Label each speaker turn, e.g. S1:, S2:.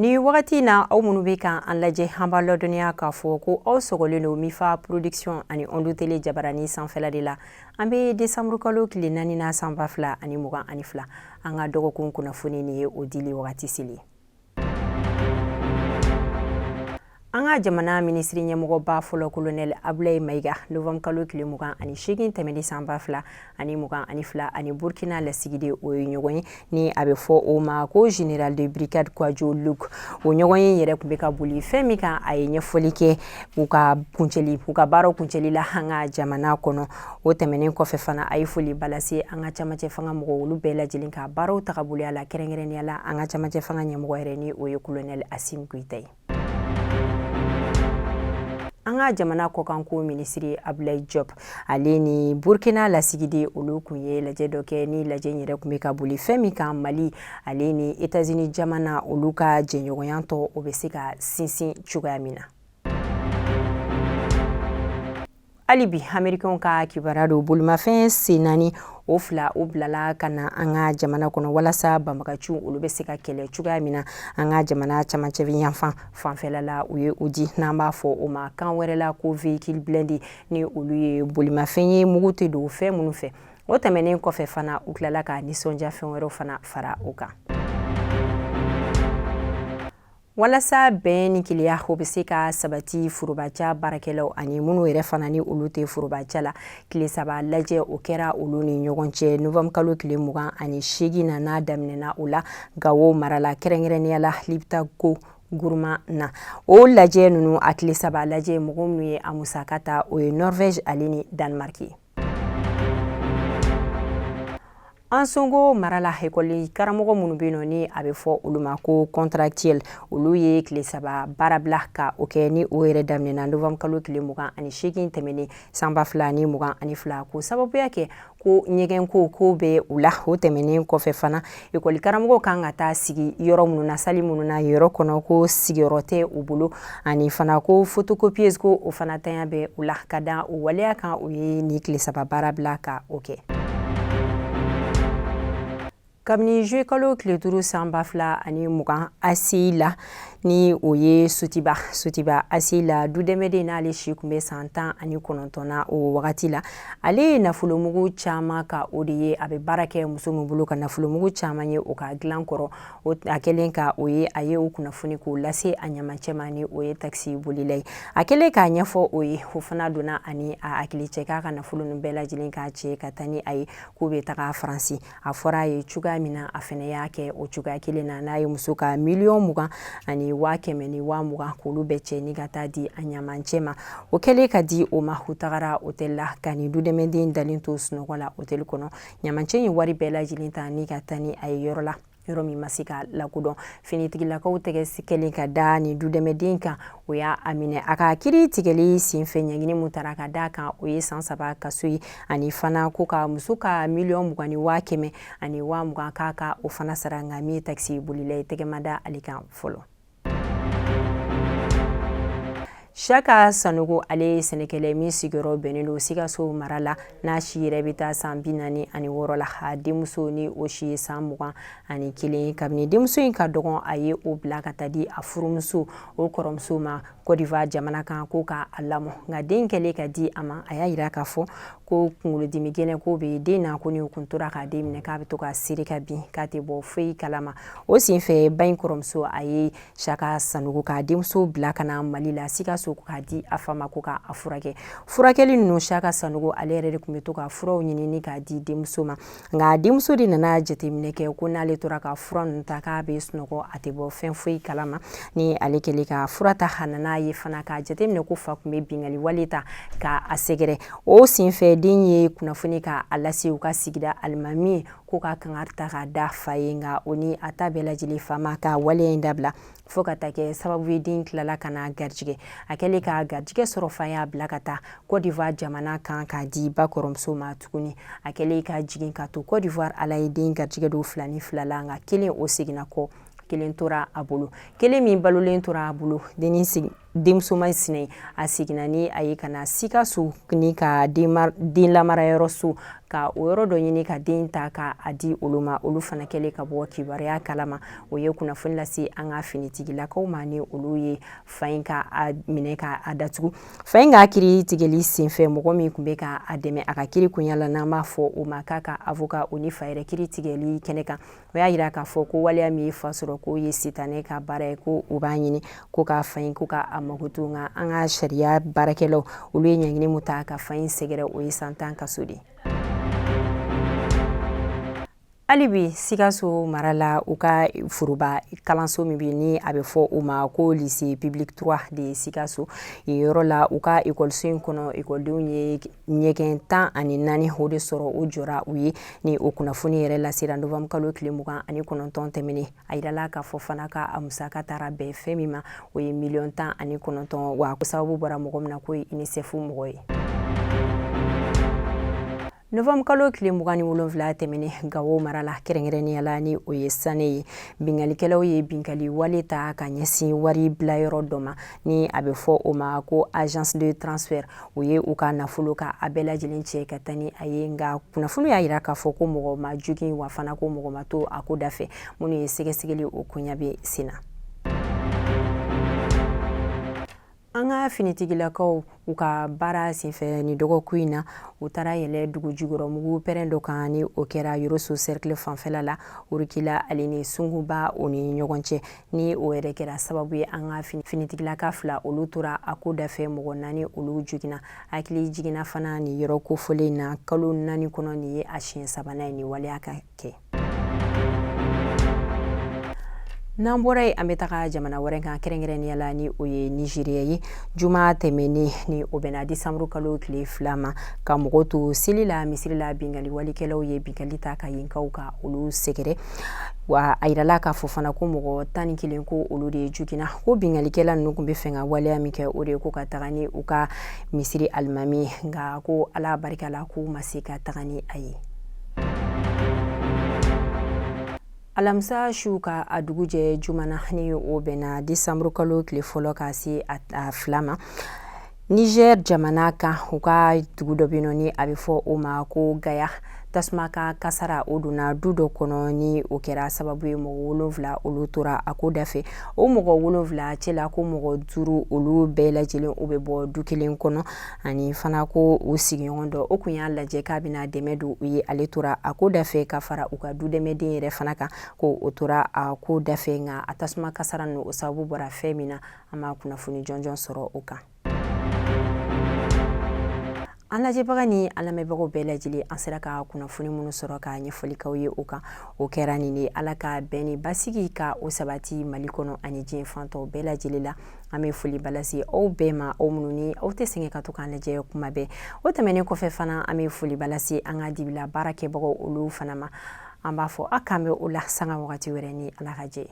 S1: Ni wagati na, aw minnu bɛ ka an lajɛ, an b'a ladɔnniya k'a fɔ ko aw sɔgɔlen don Mifa Production ani Ondu Tele jabarani sanfɛla de la. An bɛ décembre kalo tile 4 na, san 2022. An ka dɔgɔkun kunnafoni, nin ye o dili wagati seli. An ka jamana minisiri ɲɛmɔgɔba fɔlɔ, kolonɛli Abulayi Mayiga, novembre kalo tile 28 tɛmɛni, san 2022, ani Burkina lasigiden, o ye ɲɔgɔn ye ni a bɛ fɔ o ma ko général de brigade Kwadjo Luc. O ɲɔgɔn ye yɛrɛ tun bɛ ka boli fɛn min kan, a ye ɲɛfɔli kɛ u ka kuncɛli, u ka baaraw kuncɛli la an ka jamana kɔnɔ. O tɛmɛnen kɔfɛ fana, a ye foliba lase an ka camancɛ fanga mɔgɔw, olu bɛɛ lajɛlen ka baaraw tagaboloya la, kɛrɛnkɛrɛnnenya la an ka camancɛ fanga ɲɛmɔgɔ yɛrɛ, ni o ye kolonɛli Asimi Goyita ye. An ka jamana kɔkanko minisiri Abulayi Jɔp, ale ni Burkina lasigiden, olu kun ye lajɛ dɔ kɛ. Ni lajɛ yɛrɛ tun bɛ ka boli fɛn min kan, Mali ale ni États-Unis jamana, olu ka jɛɲɔgɔnya tɔ, o bɛ se ka sinsin cogoya min na. Hali bi, Amerikɛnw ka kibaruya don. Bolimafɛn sen naani, o fila, o bilala ka na an ka jamana kɔnɔ walasa banbagaciw, olu bɛ se ka kɛlɛ cogoya min na an ka jamana camancɛ yanfan fanfɛla la. U ye o di, n'an b'a fɔ o ma kan wɛrɛ la ko véhicule blindé, ni olu ye bolimafɛn ye mugu tɛ don fɛn minnu fɛ. O tɛmɛnen kɔfɛ fana, u tilala ka nisɔndiya fɛn wɛrɛw fana fara o kan. Walasa bɛn ni kelenya, o bɛ se ka sabati forobaca baarakɛlaw ani minnu yɛrɛ fana ni olu tɛ forobaca la, tile 3 lajɛ, o kɛra olu ni ɲɔgɔn cɛ novembre kalo tile 28 na. N'a daminɛna o la Gawo mara la, kɛrɛnkɛrɛnnenya la Liptako Guruma na. O lajɛ ninnu, a tile 3 lajɛ, mɔgɔ minnu ye a musaka ta, o ye Norvège ale ni Danemark ye. Ansongo mara la, ekɔli karamɔgɔ minnu bɛ yen nɔ, ni a bɛ fɔ olu ma ko contractuel, olu ye tile 3 baarabila ka o kɛ, ni o yɛrɛ daminɛna novembre kalo tile 28 tɛmɛnen, san 2022, ko sababuya kɛ ko ɲɛgɛnko ko bɛ u la. O tɛmɛnen kɔfɛ fana, ekɔli karamɔgɔw kan ka taa sigi yɔrɔ minnu na, salle minnu na, yɔrɔ kɔnɔ, ko sigiyɔrɔ tɛ u bolo, ani fana ko photocopieuse, ko o fana tanya bɛ u la. Ka da o waleya kan, o ye ni tile 3 baara bila ka o kɛ. Kabini juillet kalo tile 5, san 2020, ACI la, ni o ye Sotiba ACI la, dudɛmɛden, n'ale si tun bɛ san 19 na o wagati la, ale ye nafolomugu caman ka o de ye. A bɛ baara kɛ muso min bolo, ka nafolomugu caman ye o ka dilan kɔrɔ. A kɛlen ka o ye, a ye o kunnafoni k'o lase a ɲamacɛ ma, ni o ye takisi bolila ye. A kɛlen k'a ɲɛfɔ o ye, o fana donna ani a hakili cɛ k'a ka nafolo ninnu bɛɛ lajɛlen k'a cɛ ka taa ni a ye, k'u bɛ taga Faransi. A fɔra a ye cogoya min na, a fana y'a kɛ o cogoya kelen na. N'a ye muso ka 20 120 000 k'olu bɛɛ cɛ ni ka taa di a ɲamacɛ ma. O kɛlen ka di o ma, u tagara hôtel la ka nin dudɛmɛden dalen to sunɔgɔ la hôtel kɔnɔ. Ɲamacɛ ye wari bɛɛ lajɛlen ta ni ka taa ni a ye yɔrɔ la, yɔrɔ min ma se ka lakodɔn. Finitigilakaw tɛgɛ kɛlen ka da ni dudɛmɛden kan, o y'a minɛ. A ka kiri tigɛli senfɛ, ɲangini mun taara ka da kan, o ye san 3 kaso ye, ani fana ko ka muso ka 20 120 000 k'a ka o fana sara. Nka min ye takisi bolila ye, tɛgɛ ma da ale kan fɔlɔ. Saka Sanogo, ale ye sɛnɛkɛla min sigiyɔrɔ bɛnnen don Sikaso mara la, n'a si yɛrɛ bɛ taa san 46 la. A denmuso, ni o si ye san 21, kabini denmuso in ka dɔgɔn, a ye o bila ka taa di a furumuso, o kɔrɔmuso ma Côte d'Ivoire jamana kan, ko k'a lamɔ. Nka den kɛlen ka di a ma, a y'a jira k'a fɔ ko kunkolodimi gɛlɛn ko bɛ den na, ko ni kun tora k'a den minɛ, k'a bɛ to ka seri ka bin, k'a tɛ bɔ foyi kalama. O senfɛ, ba in kɔrɔmuso, a ye Saka Sanogo k'a denmuso bila ka na Mali la, Sikaso, k'a di a fa ma ko k'a furakɛ. Furakɛli ninnu, Saka Sanogo ale yɛrɛ de tun bɛ to ka furaw ɲini ni k'a di denmuso ma. Nka denmuso de nana jateminɛ kɛ ko n'ale tora ka fura ninnu ta, k'a bɛ sunɔgɔ, a tɛ bɔ fɛn foyi kalama. Ni ale kɛlen ka fura ta, a nana ye fana k'a jateminɛ ko fa tun bɛ binkanni wale ta k'a sɛgɛrɛ. O senfɛ, den ye kunnafoni k'a lase u ka sigida alimami ye ko ka kangari ta k'a da fa ye. Nka o ni a ta bɛɛ lajɛlen, fa ma ka waleya in dabila, fo ka taa kɛ sababu ye den tilala ka na garijɛgɛ. A kɛlen ka garijɛgɛ sɔrɔ, fa y'a bila ka taa Côte d'Ivoire jamana kan k'a di ba kɔrɔmuso ma tuguni. A kɛlen ka jigin ka to Côte d'Ivoire, Ala ye den garijɛgɛ don fila ni fila la, nka kelen, o seginna kɔ, kelen tora a bolo. Kelen min balolen tora a bolo, denmuso ma sinɛ, a seginna ni a ye ka na Sikaso ni ka den lamarayɔrɔ so. Ka o yɔrɔ dɔ ɲini ka den ta ka a di olu ma. Olu fana kɛlen ka bɔ kibaruya kalama, o ye kunnafoni lase an ka finitigilakaw ma, ni olu ye fa in ka a minɛ ka a datugu. Fa in ka kiri tigɛli senfɛ, mɔgɔ min tun bɛ ka a dɛmɛ a ka kiri koɲa la, n'an b'a fɔ o ma k'a ka avocat, o ni fa yɛrɛ kiri tigɛli kɛnɛ kan, o y'a yira k'a fɔ ko waleya min ye fa sɔrɔ, k'o ye sitanɛ ka baara ye, ko u b'a ɲini ko ka fa in ko ka a makoto. Nka an ka sariya baarakɛlaw, olu ye ɲangini min ta ka fa in sɛgɛrɛ, o ye san 10 kaso de ye. Hali bi Sikaso mara la, u ka foroba kalanso min bɛ ni a bɛ fɔ o ma ko lycée public 3 de Sikaso, yen yɔrɔ la, u ka ekɔliso in kɔnɔ, ekɔlidenw ye ɲɛgɛn 14 o de sɔrɔ, o jɔra u ye. Ni o kunnafoni yɛrɛ lasera novembre kalo tile 29 tɛmɛnen. A yirala k'a fɔ fana ka a musaka taara bɛn fɛn min ma, o ye miliyɔn 19. Wa ko sababu bɔra mɔgɔ min na, k'o ye UNICEF mɔgɔ ye. Novembre kalo tile 27 tɛmɛnen, Gawo mara la, kɛrɛnkɛrɛnnenya la ni o ye Sane ye, binkalikɛlaw ye binkali wale ta ka ɲɛsin wari bilayɔrɔ dɔ ma, ni a bɛ fɔ o ma ko agence de transfert. U ye u ka nafolo ka a bɛɛ lajɛlen cɛ ka taa ni a ye. Nka kunnafoni y'a yira k'a fɔ ko mɔgɔ ma jogin, wa fana ko mɔgɔ ma to a ko da fɛ. Minnu ye sɛgɛsɛgɛli, o koɲa bɛ sen na. An ka finitigilakaw, u ka baara senfɛ ni dɔgɔkun in na, u taara yɛlɛ dugu jukɔrɔ mugu pɛrɛn dɔ kan, ni o kɛra Yoroso cercle fanfɛla la, Orikila ale ni Sunguba o ni ɲɔgɔn cɛ. Ni o yɛrɛ kɛra sababu ye, an ka finitigilaka fila, olu tora a ko dafɛ, mɔgɔ naani, olu joginna. Hakili jiginna fana, nin yɔrɔ kofɔlen na, kalo 4 kɔnɔ, nin ye a siɲɛ sabanan ye nin waleya ka kɛ. N'an bɔra yen, an bɛ taga jamana wɛrɛ kan, kɛrɛnkɛrɛnnenya la ni o ye Nizeriya ye. Juma tɛmɛnen, ni o bɛnna disanburu kalo tile 2 ma, ka mɔgɔw to seli la misiri la, binkanni walikɛlaw ye binkanni ta ka yenkaw ka olu sɛgɛrɛ. Wa a yirala k'a fɔ fana ko mɔgɔ 11, ko olu de joginna. Ko binkannikɛla ninnu tun bɛ fɛ ka waleya min kɛ, o de ye ko ka taga ni u ka misiri alimami ye. Nka ko Ala barika la, k'u ma se ka taga ni a ye. Alamisa su ka a dugu jɛ juma na, ni o bɛnna disanburu kalo tile 1 ka se a 2 ma, Niger jamana kan, u ka dugu dɔ bɛ yen nɔ, ni a bɛ fɔ o ma ko Gaya, tasuma ka kasara o donna du dɔ kɔnɔ, ni o kɛra sababu ye mɔgɔ 7, olu tora a ko dafɛ. O mɔgɔ 7 cɛla, ko mɔgɔ 5, olu bɛɛ lajɛlen, u bɛ bɔ du kelen kɔnɔ. Ani fana ko u sigiɲɔgɔn dɔ, o kun y'a lajɛ k'a bɛna dɛmɛ don u ye, ale tora a ko dafɛ, ka fara u ka du dɛmɛden yɛrɛ fana kan, ko o tora a ko dafɛ. Nka a tasuma kasara ninnu, o sababu bɔra fɛn min na, an ma kunnafoni jɔnjɔn sɔrɔ o kan. An lajɛbaga ni an lamɛnbagaw bɛɛ lajɛlen, an sera ka kunnafoni minnu sɔrɔ ka ɲɛfɔli k'aw ye o kan, o kɛra nin de. Ala ka bɛn ni basigi ka o sabati Mali kɔnɔ ani diɲɛ fan tɔw bɛɛ lajɛlen la. An bɛ foliba lase aw bɛɛ ma, aw minnu ni aw tɛ sɛgɛn ka to k'an lajɛ kuma bɛɛ. O tɛmɛnen kɔfɛ fana, an bɛ foliba lase an ka dibila baarakɛbagaw, olu fana ma. An b'a fɔ a k'an bɛ o la sanga wagati wɛrɛ ni Ala ka jɛ ye.